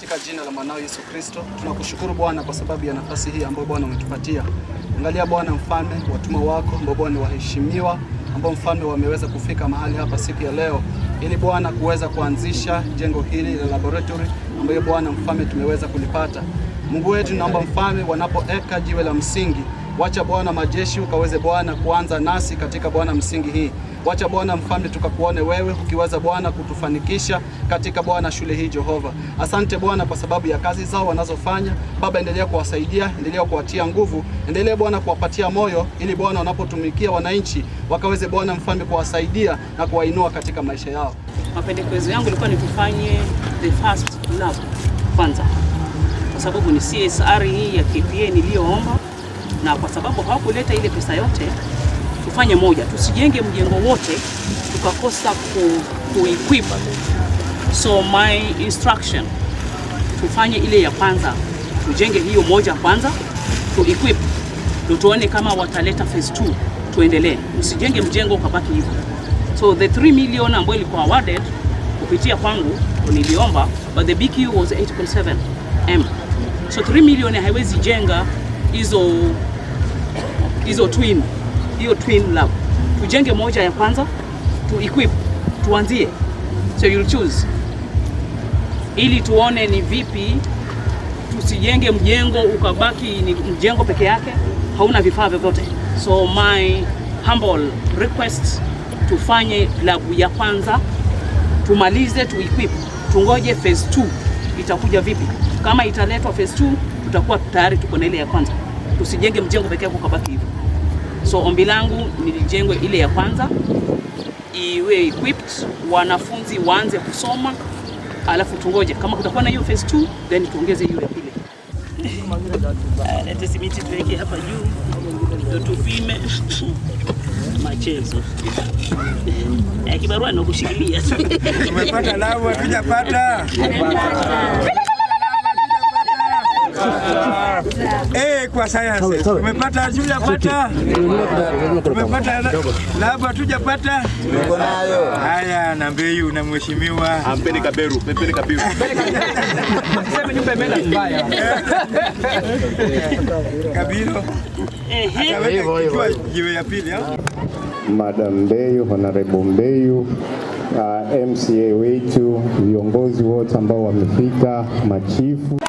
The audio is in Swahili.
Katika jina la mwanao Yesu Kristo, tunakushukuru Bwana kwa sababu ya nafasi hii ambayo Bwana umetupatia. Angalia Bwana Mfalme, watumwa wako ambao Bwana ni waheshimiwa, ambao Mfalme wameweza kufika mahali hapa siku ya leo ili Bwana kuweza kuanzisha jengo hili la laboratory ambayo Bwana Mfalme tumeweza kulipata. Mungu wetu, naomba Mfalme, wanapoeka jiwe la msingi, wacha Bwana majeshi ukaweze Bwana kuanza nasi katika Bwana msingi hii. Wacha Bwana Mfalme tukakuone wewe ukiweza Bwana kutufanikisha katika Bwana shule hii Jehova. Asante Bwana kwa sababu ya kazi zao wanazofanya. Baba, endelea kuwasaidia, endelea kuwatia nguvu, endelea Bwana kuwapatia moyo ili Bwana wanapotumikia wananchi wakaweze Bwana Mfalme kuwasaidia na kuwainua katika maisha yao. Mapendekezo yangu ilikuwa ni tufanye the first lab kwanza, kwa sababu ni CSR hii ya KPA niliyoomba, na kwa sababu hawakuleta ile pesa yote, tufanye moja, tusijenge mjengo wote tukakosa ku equip. So my instruction, tufanye ile ya kwanza, tujenge hiyo moja kwanza, tu equip, ndio tuone kama wataleta phase 2 tuendelee. Usijenge mjengo ukabaki hivyo. So the 3 million ambayo ilikuwa awarded kupitia kwangu niliomba, but the BQ was 8.7 M. So 3 million haiwezi jenga hizo twin, hiyo twin lab. Tujenge moja ya kwanza, tu equip, tuanzie. So you'll choose ili tuone ni vipi, tusijenge mjengo ukabaki ni mjengo peke yake, hauna vifaa vyovyote. So my humble request, tufanye lab ya kwanza, tumalize, tu equip, tungoje phase 2 itakuja vipi. Kama italetwa phase 2, tutakuwa tayari tuko na ile ya kwanza. Tusijenge mjengo peke yake ukabaki hivyo. So ombi langu nilijengwe ile ya kwanza iwe equipped, wanafunzi waanze kusoma, alafu tungoje kama kutakuwa na hiyo phase 2, then tuongeze hiyo ya pili. Lete simiti tuweke hapa juu ndio tupime machezo. Kibarua ni kushikilia. Tumepata lab, hatujapata? Kwa science tumepata, hatujapata? Tumepata lab, hatujapata? Haya, na Mbeyu na mheshimiwa Ampeni Kaberu, pepeni Kabiru. Sema nyumba imeenda vibaya. Kabiro ataweka kichwa jiwe ya pili au? Madam Mbeyu, Honorable Mbeyu, MCA wetu, viongozi wote ambao wamefika, machifu.